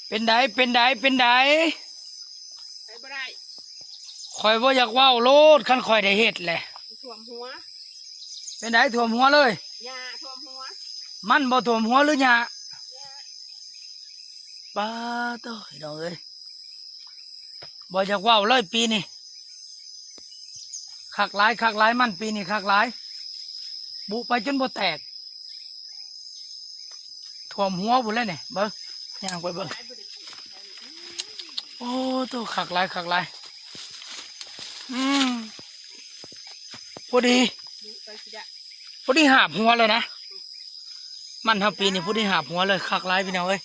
ເປັນໃດ ເປັນໃດ ເປັນໃດ? ໄປບໍ່ໄດ້ ຂ້ອຍບໍ່ຢາກເວົ້າໂລດ ຄັນຂ້ອຍໄດ້ເຮັດແຫຼະ ຖ້ວມຫົວ. ເປັນໃດ ຖ້ວມຫົວເລີຍ? ຫຍ້າຖ້ວມຫົວ. ມັນບໍ່ຖ້ວມຫົວ ຫຼື ຫຍ້າ? ຫຍ້າ. ປາໂຕ ພີ່ນ້ອງເອີຍ ບໍ່ຢາກເວົ້າເລີຍປີນີ້ ຄັກຫຼາຍ ຄັກຫຼາຍ ມັນປີນີ້ຄັກຫຼາຍ ບຸໄປຈົນບໍ່ແຕກ ຖ້ວມຫົວພຸ້ນແຫຼະນີ້ ເບິ່ງ ຍ່າງໄປເບິ່ງ. ໂອ້ໂຕ ຄັກຫຼາຍ ຄັກຫຼາຍ ອືມ ພໍດີ ພໍດີຫາບຫົວເລີຍນະ ມັນເຮົາປີນີ້ພໍດີຫາບຫົວເລີຍ ຄັກຫຼາຍ ພີ່ນ້ອງເອີຍ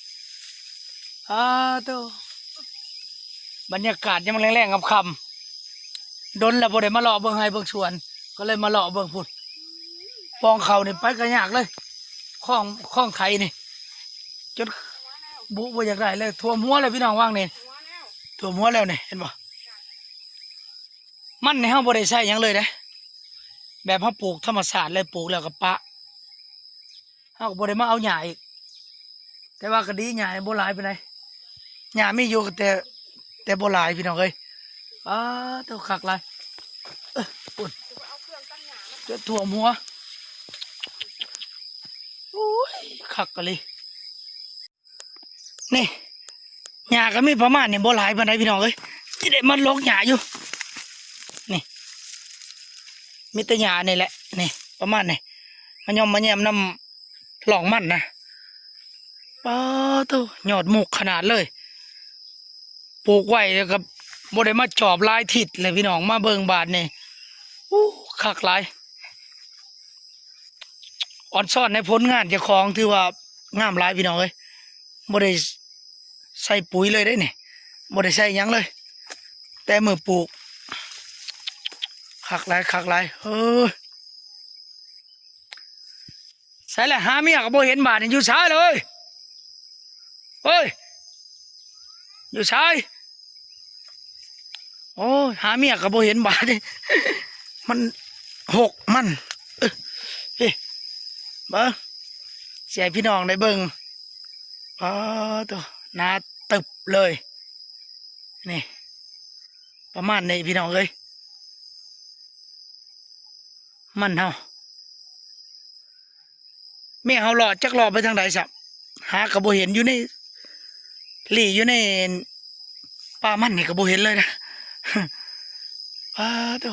ອາໂຕ ບັນຍາກາດຍາມແລງໆຄ່ຳໆ ດົນແລ້ວບໍ່ໄດ້ມາເລາະເບິ່ງໄຮ່ເບິ່ງສວນ ກໍເລີຍມາເລາະເບິ່ງພຸ້ນ ປອງເຂົ້ານີ້ໄປກໍຍາກເລີຍ ຄອງ ຄອງໄຖນີ້ ຈົນບຸບໍ່ຢາກໄດ້ເລີຍ ຖ້ວມຫົວແລ້ວ ພີ່ນ້ອງ ຫວ່າງນີ້ ຖ້ວມຫົວແລ້ວນີ້ ເຫັນບໍ່? ມັນນີ້ເຮົາບໍ່ໄດ້ໃຊ້ຫຍັງເລີຍເດ້ ແບບເຮົາປູກທຳມະຊາດເລີຍ ປູກແລ້ວກໍປະ ເຮົາກໍບໍ່ໄດ້ມາເອົາຫຍ້າອີກ ແຕ່ວ່າກໍດີ ຫຍ້າບໍ່ຫຼາຍປານໃດ ຫຍ້າມີຢູ່ ແຕ່ ແຕ່ບໍ່ຫຼາຍ ພີ່ນ້ອງເອີຍ ປາໂຕ ຄັກຫຼາຍ ເອີ ພຸ້ນ ຈົນຖ້ວມຫົວ ໂອ້ຍ ຄັກອີ່ຫຼີ. ນີ້ ຫຍ້າກໍມີປະມານນີ້ ບໍ່ຫຼາຍປານໃດ ພີ່ນ້ອງເອີຍ ຊິໄດ້ມາຫຼົກຫຍ້າຢູ່ ນີ້ ມີແຕ່ຫຍ້ານີ້ແຫຼະ ນີ້ ປະມານນີ້ ມາຍ່ອມມາແຍມນຳຮ່ອງມັນນະ ປາໂຕ ຍອດມຸກຂະໜາດເລີຍ ປູກໄວ້ແລ້ວກໍບໍ່ໄດ້ມາຈອບຫຼາຍທິດແລ້ວ ພີ່ນ້ອງ ມາເບິ່ງບາດນີ້ ໂອ້ ຄັກຫຼາຍ. ອອນຊອນໃນຜົນງານເຈົ້າຂອງ ຖືວ່າງາມຫຼາຍ ພີ່ນ້ອງເອີຍ ບໍ່ໄດ້ໃສ່ປຸຍເລີຍເດ້ນີ້ ບໍ່ໄດ້ໃສ່ຫຍັງເລີຍ ແຕ່ມື້ປູກ ຄັກຫຼາຍ ຄັກຫຼາຍ ເອີ ໃສລະ ຫາເມຍກໍບໍ່ເຫັນ ບາດນີ້ຢູ່ໃສເລີຍ ເອີຍ ຢູ່ໃສ? ໂອ້ຍ ຫາເມຍກໍບໍ່ເຫັນບາດນີ້ ມັນຫົກມັນ ເອີ ເອີ ເບິ່ງ ຊິໃຫ້ພີ່ນ້ອງໄດ້ເບິ່ງ ປາໂຕ ໜາຕຶບເລີຍ ນີ້ ປະມານນີ້ ພີ່ນ້ອງເອີຍ ມັນເຮົາ ແມ່ເຮົາເລາະຈັກເລາະໄປທາງໃດຊ້ຳ ຫາກໍບໍ່ເຫັນ ຢູ່ໃນ ລີ້ຢູ່ໃນປ່າມັນນີ້ກໍບໍ່ເຫັນເລີຍນະ ປາໂຕ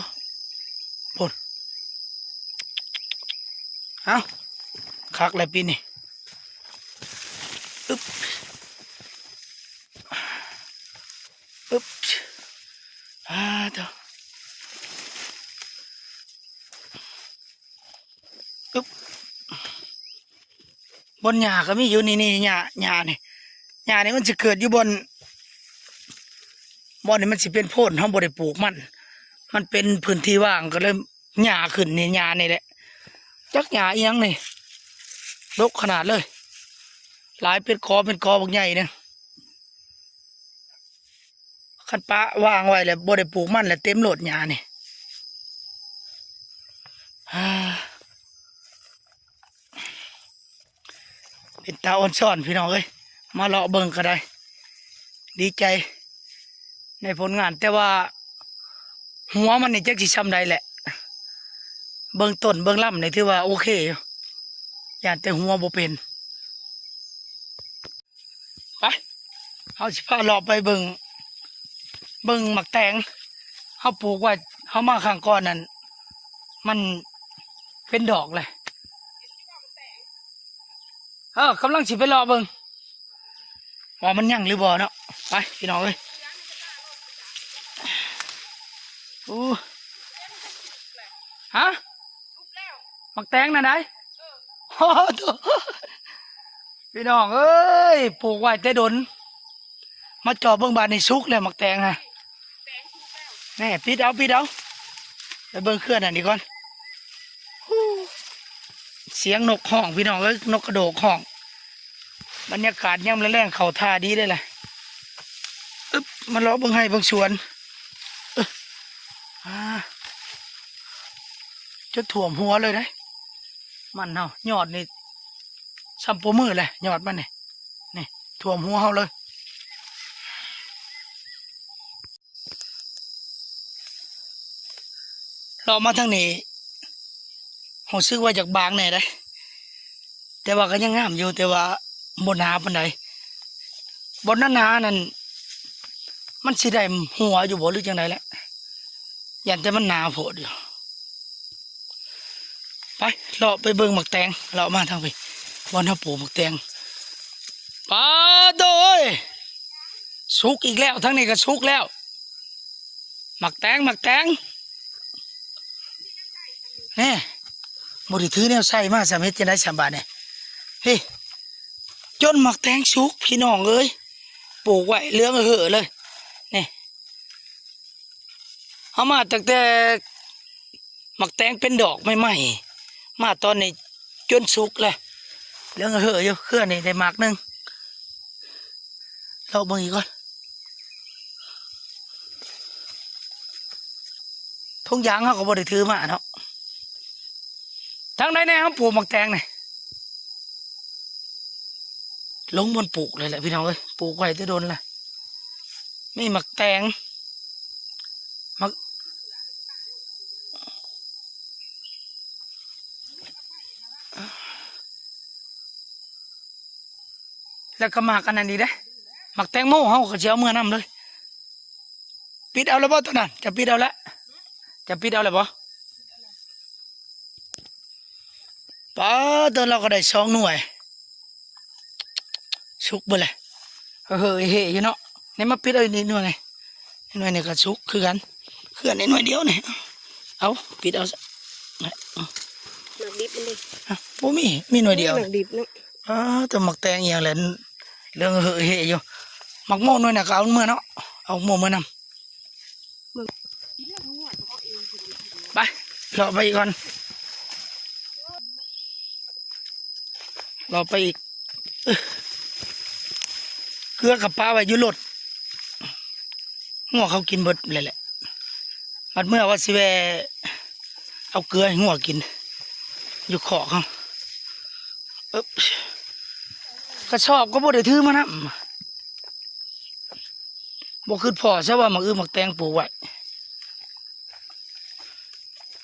ພຸ້ນ ເອົ້າ ຄັກແລ້ວປີນີ້ ອຶບ ອຶບ ປາໂຕ ອຶບ ບ່ອນຫຍ້າກໍມີຢູ່ ນີ້ ນີ້ ຫຍ້າ ຫຍ້ານີ້ ຫຍ້ານີ້ມັນຊິເກີດຢູ່ບ່ອນ ບ່ອນນີ້ມັນຊິເປັນໂພນ ເຮົາບໍ່ໄດ້ປູກມັນ ມັນເປັນພື້ນທີ່ວ່າງ ກໍເລີຍຫຍ້າຂຶ້ນນີ້ ຫຍ້ານີ້ແຫຼະ ຈັກຫຍ້າອີ່ຫຍັງນີ້ ດົກຂະໜາດເລີຍ ຫຼາຍເປັນກໍເປັນກໍບັກໃຫຍ່ໜຶ່ງ. ຄັນປະວາງໄວ້ແລ້ວບໍ່ໄດ້ປູກມັນແລ້ວເຕັມໂລດຫຍ້ານີ້ ເປັນຕາອອນຊອນພີ່ນ້ອງເອີຍ ມາເລາະເບິ່ງກໍໄດ້ ດີໃຈໃນຜົນງານ ແຕ່ວ່າຫົວມັນນີ້ຈັກຊິຊ່ຳໃດແຫຼະ ເບິ່ງຕົ້ນເບິ່ງລຳນີ້ຖືວ່າໂອເຄຢູ່ ຢ້ານແຕ່ຫົວບໍ່ເປັນ. ໄປ ເຮົາຊິພາເລາະໄປເບິ່ງ ເບິ່ງໝາກແຕງ ເຮົາປູກໄວ້ ເຮົາມາຄັ້ງກ່ອນນັ້ນ ມັນເປັນດອກແຫຼະ ເອີ ກຳລັງຊິໄປເລາະເບິ່ງ ວ່າມັນຍັງຫຼືບໍ່ເນາະ ໄປພີ່ນ້ອງເອີຍ ໂອ້ ຮະ ໝາກແຕງນັ້ນໃດ ໂອ້ໂຕ ພີ່ນ້ອງເອີຍ ປູກໄວ້ແຕ່ດົນ ມາເຈາະເບິ່ງບາດນີ້ສຸກແລ້ວໝາກແຕງນະ ແນ່ ປິດເອົາ ປິດເອົາ ໄປເບິ່ງເຄືອນັ້ນອີກກ່ອນ ສຽງນົກຮ້ອງພີ່ນ້ອງເອີຍ ນົກກະໂດກຮ້ອງ ບັນຍາກາດຍາມແລງໆ ເຂົ້າທ່າດີເດ້ລະ ອຶບ ມາເລາະເບິ່ງໄຮ່ເບິ່ງສວນ ເອີ ອາ ຈົນຖ້ວມຫົວເລີຍເດ້ ມັນເຮົາ ຍອດນີ້ຊ່ຳໂປ້ມືແຫຼະ ຍອດມັນນີ້ ນີ້ ຖ້ວມຫົວເຮົາເລີຍ ເລາະມາທາງນີ້ ຮູ້ສຶກວ່າຢາກບາງແດ່ເດ້ ແຕ່ວ່າກໍຍັງງາມຢູ່ ແຕ່ວ່າບໍ່ໜາປານໃດ. ບ່ອນໜາໆນັ້ນ ມັນຊິໄດ້ຫົວຢູ່ບໍ່ ຫຼືຈັ່ງໃດແຫຼະ ຢ້ານແຕ່ມັນໜາໂພດຢູ່. ໄປ ເລາະໄປເບິ່ງໝາກແຕງ ເລາະມາທາງພີ້ ບ່ອນເຮົາປູກໝາກແຕງ. ປາໂຕເອີຍ ສຸກອີກແລ້ວ ທາງນີ້ກໍສຸກແລ້ວ ໝາກແຕງ ໝາກແຕງ. ແນ່ ບໍ່ໄດ້ຖືແນວໃຊ້ມາຊ້ຳ ເຮັດຈັ່ງໃດຊ້ຳບາດນີ້? ເຮີ້ ຈົນໝາກແຕງສຸກ ພີ່ນ້ອງເອີຍ ປູກໄວ້ເຫຼືອງເຫີເລີຍ ນີ້ ເຮົາມາຕັ້ງແຕ່ໝາກແຕງເປັນດອກໃໝ່ໆ ມາຕອນນີ້ຈົນສຸກແລ້ວ ເຫຼືອງເຫີຢູ່. ເຄືອນີ້ໄດ້ໝາກໜຶ່ງ ເລາະເບິ່ງອີກກ່ອນ. ຖົງຢາງເຮົາກໍບໍ່ໄດ້ຖືມາເນາະ. ທາງໃດແນ່ເຮົາປູກໝາກແຕງນີ້? ລົງບ່ອນປູກເລີຍແຫຼະພີ່ນ້ອງເອີຍ ປູກໄວ້ແຕ່ດົນລະ ມີໝາກແຕງ ໝາກ ແລ້ວກໍໝາກອັນນັ້ນອີກເດ້ ໝາກແຕງໂມ ເຮົາກໍຊິເອົາເມືອນຳເລີຍ. ປິດເອົາແລ້ວບໍ່ຕົວນັ້ນ? ຈະປິດເອົາແລ້ວ ຈະປິດເອົາແລ້ວບໍ່? ປາໂຕ ລາວກໍໄດ້ສອງໜ່ວຍ ສຸກເບິດແຫຼະ ເຮີເຮຢູ່ເນາະ. ນີ້ມາປິດເອົາອີກໜ່ວຍນີ້ ໜ່ວຍນີ້ກໍສຸກຄືກັນ ເຄືອໜ່ວຍດຽວນີ້ ເອົາ ປິດເອົາຊະ. ໝາກດິບມັນເດ້ ອະ ບໍ່ມີ ມີໜ່ວຍດຽວ ໝາກດິບເນາະ. ອາ ແຕ່ໝາກແຕງອີ່ຫຍັງແຫຼະ ເຫຼືອງເຮີເຮຢູ່. ໝາກໂມໜ່ວຍນັ້ນກໍເອົາເມືອເນາະ ເອົາໂມເມືອນຳ. ໄປ ເລາະໄປອີກກ່ອນ ເລາະໄປອີກ. ເອີ ເກືອກໍປະໄວ້ຢູ່ລົດ ງົວເຂົາກິນເບິດແລ້ວແຫຼະ. ບັດເມື່ອວ່າຊິແວ່ເອົາເກືອໃຫ້ງົວກິນ ຢູ່ຄອກເຮົາ. ເອີບ ກະສອບກໍບໍ່ໄດ້ຖືມານຳ ບໍ່ຄິດພໍ້ຊະວ່າໝາກອຶໝາກແຕງປູກໄວ້.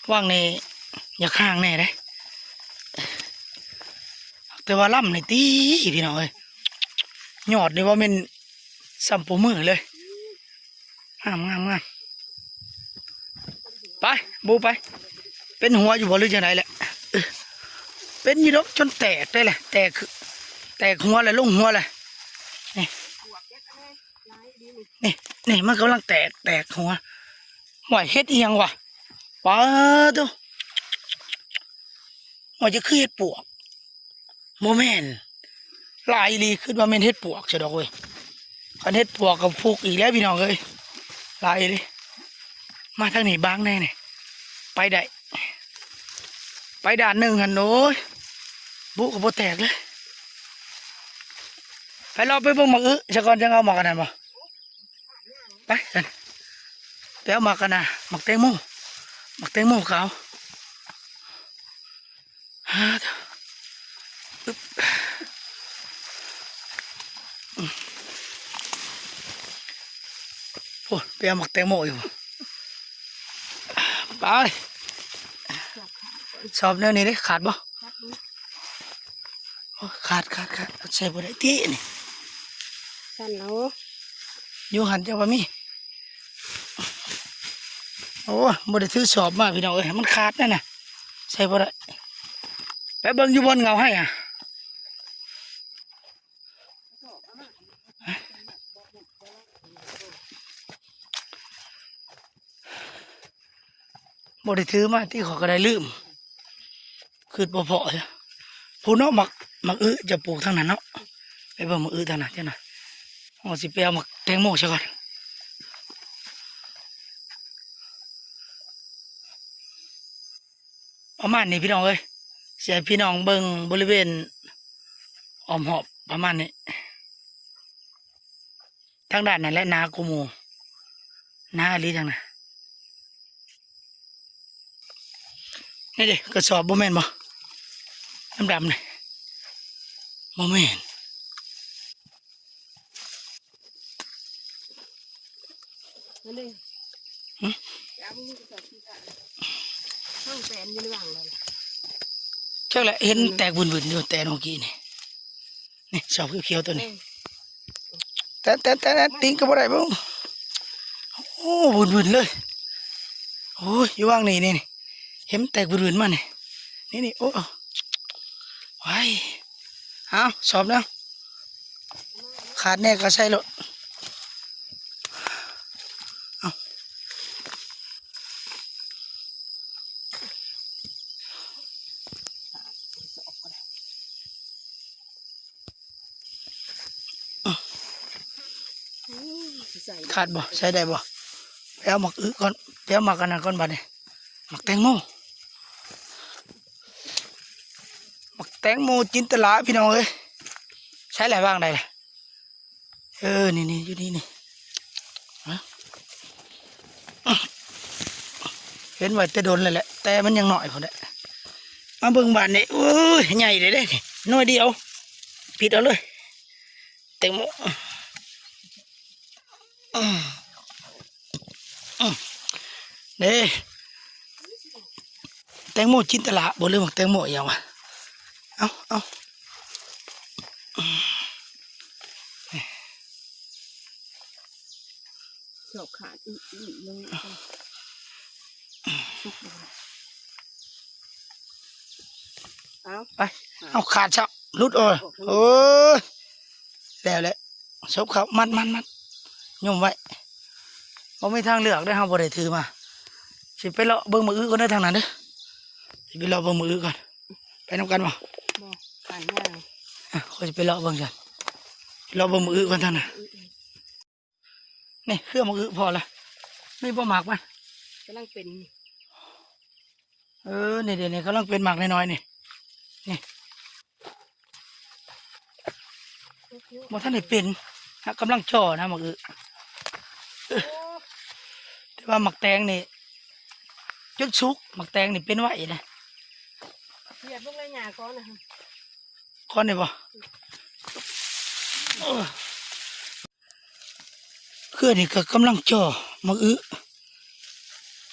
ຫວ່າງນີ້ຢາກຫ່າງແດ່ເດ້ ແຕ່ວ່າລຳນີ້ຕິ ພີ່ນ້ອງເອີຍ ຍອດນີ້ວ່າແມ່ນສ່ຳໂປ້ມືເລີຍ. ງາມ ງາມ ງາມ. ໄປ ບູໄປ ເປັນຫົວຢູ່ບໍ່ ຫຼືຈັ່ງໃດແຫຼະ? ເອີ ເປັນຢູ່ດອກ ຈົນແຕກໄດ້ແຫຼະ ແຕກ ແຕກຫົວແລ້ວ ລົງຫົວແລ້ວ. ນີ້ ນີ້ ນີ້ ມັນກຳລັງແຕກ ແຕກຫົວ. ຫ້ວຍ ເຫັດອີ່ຫຍັງວະ? ປາໂທ້ ຫ້ວຍ ຈະຄືເຫັດປວກ? ບໍ່ແມ່ນ ຫຼາຍອີ່ຫຼີ ຄິດວ່າແມ່ນເຫັດປວກຊະດອກເວີຍ. ຄັນເຫັດປວກກໍຟຸກອີກແລ້ວພີ່ນ້ອງເອີຍ ຫຼາຍອີ່ຫຼີ. ມາທາງນີ້ບາງແດ່ນີ້ ໄປໄດ້ ໄປດ້ານໜຶ່ງຫັ້ນ ໂອ້ຍ ບຸກໍບໍ່ແຕກເລີຍ. ໄປ ເລາະໄປເບິ່ງໝາກອຶຊະກ່ອນ ຈັ່ງເອົາໝາກອັນນັ້ນບໍ່? ໄປ ໄປເອົາໝາກອັນນ່າ ໝາກແຕງໂມ ໝາກແຕງໂມກໍເອົາ. ຫາ ອຶບ ໂອ້ ໄປເອົາໝາກແຕງໂມຢູ່ ໄປ. ສອບແນວນີ້ເດ້ ຂາດບໍ່? ໂອ້ ຂາດ ຂາດ ຂາດ ເອົາໃສ່ບໍ່ໄດ້ຕິນີ້ ສັ່ນເອົາ ຢູ່ຫັ້ນເຈົ້າວ່າມີ. ໂອ້ ບໍ່ໄດ້ຖືສອບມາພີ່ນ້ອງເອີຍ ມັນຂາດນັ້ນນະ ໃສ່ບໍ່ໄດ້. ໄປເບິ່ງຢູ່ບ່ອນເຫງົາໄຮ່ຫາ ບໍ່ໄດ້ຖືມາຕິ ຂ້ອຍກໍໄດ້ລືມ ຄິດບໍ່ພໍ້. ພຸ້ນເນາະ ໝາກ ໝາກອຶຈະປູກທາງນັ້ນເນາະ ໄປເບິ່ງໝາກອຶທາງນັ້ນເຈົ້ານະ. ເຮົາຊິໄປເອົາໝາກແຕງໂມຊະກ່ອນ. ປະມານນີ້ພີ່ນ້ອງເອີຍ ຊິໃຫ້ພີ່ນ້ອງເບິ່ງບໍລິເວນອ້ອມຮອບປະມານນີ້. ທາງດ້ານນັ້ນແຫຼະໜາກວ່າໝູ່ ໜາອີ່ຫຼີທາງນັ້ນ. ນີ້ເດ້ ກະສອບບໍ່ແມ່ນບໍ່? ດຳໆນີ້ ບໍ່ແມ່ນ. ນັ້ນເດ້ ຫຶ? ໄປເອົາມັນມີກະສອບທີ່ຂ້າງ ທັງແປນຢູ່ໃນຫວ່າງນັ້ນ ຈັກແຫຼະ ເຫັນແຕກວື່ນໆຢູ່ແຕນເມື່ອກີ້ນີ້. ນີ້ ຊອກຂຽວໆຕົວນີ້ ເອີ ແຕະໆໆ ຕີນກໍບໍ່ໄດ້ເບິ່ງ. ໂອ້ ວື່ນໆເລີຍ. ໂອ້ຍ ຢູ່ຫວ່າງນີ້ ນີ້ ນີ້ ເຫັນແຕກວື່ນໆມານີ້ ນີ້ໆ. ໂອ້ ວ້າຍ ເອົາ ຊອກແນວ ຂາດແນ່ກໍໃສ່ໂລດ. ເອົາ ຂາດບໍ່? ໃສ່ໄດ້ບໍ່? ໄປເອົາໝາກອຶກ່ອນ ໄປເອົາໝາກອັນນັ້ນກ່ອນບາດນີ້ ໝາກແຕງໂມ ໝາກແຕງໂມຈິນຕະລາ ພີ່ນ້ອງເອີຍ. ໃສ່ລະ ວາງໄດ້ລະ. ເອີ ນີ້ໆ ຢູ່ນີ້ນີ້ ເຫັນໄວ້ແຕ່ດົນແລ້ວແຫຼະ ແຕ່ມັນຍັງນ້ອຍພຸ້ນແຫຼະ. ມາເບິ່ງບາດນີ້ ໂອ້ຍ ໃຫຍ່ເດ້ ໜ່ວຍດຽວ ປິດເອົາເລີຍ ແຕງໂມ. ເດ້ ແຕງໂມຈິນຕະລາບໍ ຫຼືໝາກແຕງໂມອີ່ຫຍັງວະ? ເອົາ ເອົາ ດອກຂາດອີກ ອີກໜຶ່ງ ສຸກບໍ່? ເອົາ ໄປ ເອົາ ຂາດຊະ ຫຼຸດ ໂອ້ຍ ໂອ້ຍ ແລ້ວແຫຼະ. ສົບເຂົ້າ ມັດ ມັດ ມັດ ຍົມໄວ້ ບໍ່ມີທາງເລືອກເດ້ ເຮົາບໍ່ໄດ້ຖືມາ. ຊິໄປເລາະເບິ່ງໝາກອຶກ່ອນເດີ ທາງນັ້ນເດີ ຊິໄປເລາະເບິ່ງໝາກອຶກ່ອນ. ໄປນຳກັນບໍ່? ບໍ່ ຂ້ານຍ່າງ ອ່ະ ຂ້ອຍຊິໄປເລາະເບິ່ງຊັ້ນ ເລາະເບິ່ງໝາກອຶກ່ອນທາງນັ້ນ. ນີ້ ເຄືອໝາກອຶພໍລະ ມີບໍ່ໝາກມັນ? ກຳລັງເປັນ ເອີ ນີ້ເດ ນີ້ກຳລັງເປັນໝາກນ້ອຍໆ ນີ້ ນີ້ ບໍ່ທັນໄດ້ເປັນ ຫາກກຳລັງຈໍ່ນະໝາກອຶ. ໂອ້ ແຕ່ວ່າໝາກແຕງນີ້ຈົນສຸກ ໝາກແຕງນີ້ເປັນໄວນະ. ຫຽບລົງໃນຫຍ້າກ່ອນນະ ກ່ອນນີ້ບໍ່? ເອີ ເຄືອນີ້ກໍກຳລັງຈໍ່ໝາກອຶ.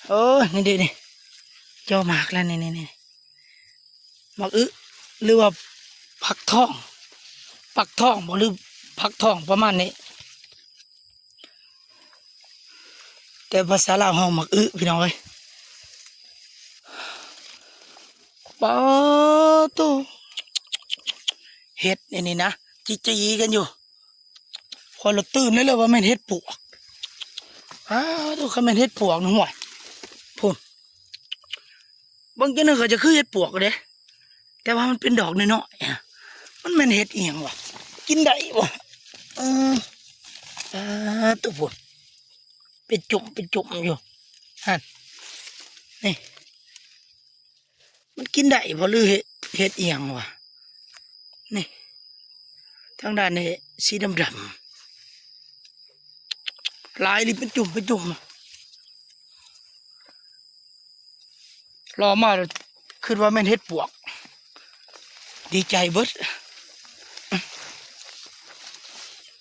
ໂອ້ຍ ນີ້ເດ ນີ້ ຈໍ່ໝາກແລ້ວ ນີ້ ນີ້ ນີ້ ໝາກອຶ ຫຼືວ່າຜັກທອງ ປັກທອງບໍ ຫຼືຜັກທອງ ປະມານນີ້ ແຕ່ພາສາລາວເຮົາໝາກອຶ ພີ່ນ້ອງເອີຍ. ປາໂຕ ເຫັດອັນນີ້ນະ ຈີ່ໆກັນຢູ່. ຂ້ອຍລະຕື່ນເລີຍວ່າແມ່ນເຫັດປວກ. ປາໂຕ ຄັນແມ່ນເຫັດປວກນະ ຫ້ວຍ ພຸ້ນ ເບິ່ງຈັ່ງໃດກໍຈະຄືເຫັດປວກເດ້ ແຕ່ວ່າມັນເປັນດອກນ້ອຍໆ. ມັນແມ່ນເຫັດອີ່ຫຍັງວະ? ກິນໄດ້ບໍ່? ເອີ ປາໂຕ ພຸ້ນ ເປັນຈຸ່ມເປັນຈຸ່ມຢູ່ຫັ້ນ ນີ້. ມັນກິນໄດ້ບໍ່ ຫຼືເຫັດ ເຫັດອີ່ຫຍັງວະ? ນີ້ ທາງດ້ານນີ້ສີດຳໆ ຫຼາຍອີ່ຫຼີ ເປັນຈຸ່ມເປັນຈຸ່ມ. ລໍມາ ຄິດວ່າແມ່ນເຫັດປວກ ດີໃຈເບິດ.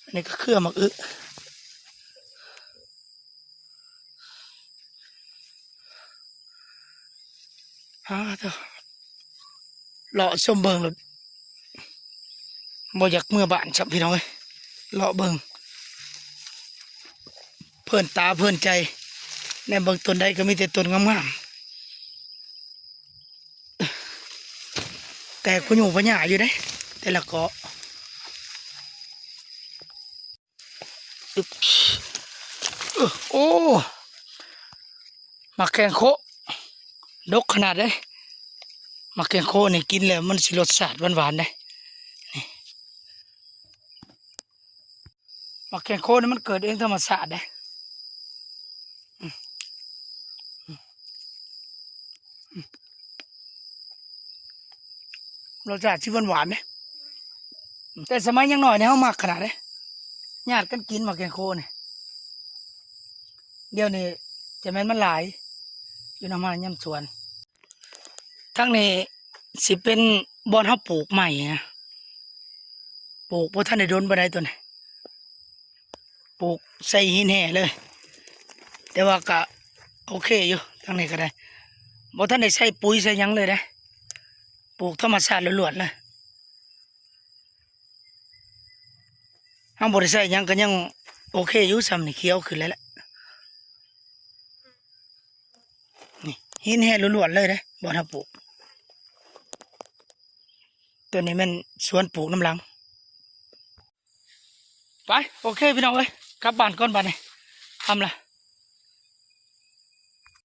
ອັນນີ້ກໍເຄືອໝາກອຶ. ຫາເຖາະ ເລາະຊົມເບິ່ງໂລດ ບໍ່ຢາກເມືອບ້ານຊ້ຳ ພີ່ນ້ອງເອີຍ. ເລາະເບິ່ງ ເພີນຕາເພີນໃຈ ແນມເບິ່ງຕົ້ນໃດກໍມີແຕ່ຕົ້ນງາມໆ. ແຕ່ຄຸຍູພະຍາຢູ່ເດ້ ແຕ່ລະເກາະ. ອຶບ ເອີ ໂອ້ ໝາກແຂ້ງໂຄ ດົກຂະໜາດເດ້. ໝາກແຂ້ງໂຄນີ້ກິນແລ້ວມັນຊິລົດຊາດຫວານໆເດ້. ນີ້ ໝາກແຂ້ງໂຄນີ້ມັນເກີດເອງທຳມະຊາດເດ້. ລົດຊາດຊິຫວານໆເດ້ ແຕ່ສະໄໝຍັງນ້ອຍນີ້ເຮົາມັກຂະໜາດເດ້ ຍາດກັນກິນໝາກແກງໂຄນີ້. ດຽວນີ້ຈະແມ່ນມັນຫຼາຍຢູ່ນຳຮ້ານຍາມສວນ. ທາງນີ້ຊິເປັນບ່ອນເຮົາປູກໄມ້ນະ ປູກບໍ່ທັນໄດ້ດົນປານໃດຕົວນີ້. ປູກໃສ່ຫີນແຮ່ເລີຍ ແຕ່ວ່າກະໂອເຄຢູ່ ທາງນີ້ກໍໄດ້. ບໍ່ທັນໄດ້ໃສ່ປຸ໋ຍໃສ່ຫຍັງເລີຍເດ້ ປູກທຳມະຊາດລ້ວນໆເລີຍ. ເຮົາບໍ່ໄດ້ໃສ່ຫຍັງກໍຍັງໂອເຄຢູ່ ຊ່ຳນີ້ຂຽວຂຶ້ນແລ້ວແຫຼະ. ນີ້ຫີນແຮ່ລ້ວນໆເລີຍເດ້ ບ່ອນເຮົາປູກ. ຕົວນີ້ແມ່ນສວນປູກນຳຫຼັງ. ໄປ ໂອເຄພີ່ນ້ອງເອີຍ ກັບບ້ານກ່ອນບາດນີ້ ຄ່ຳລະ.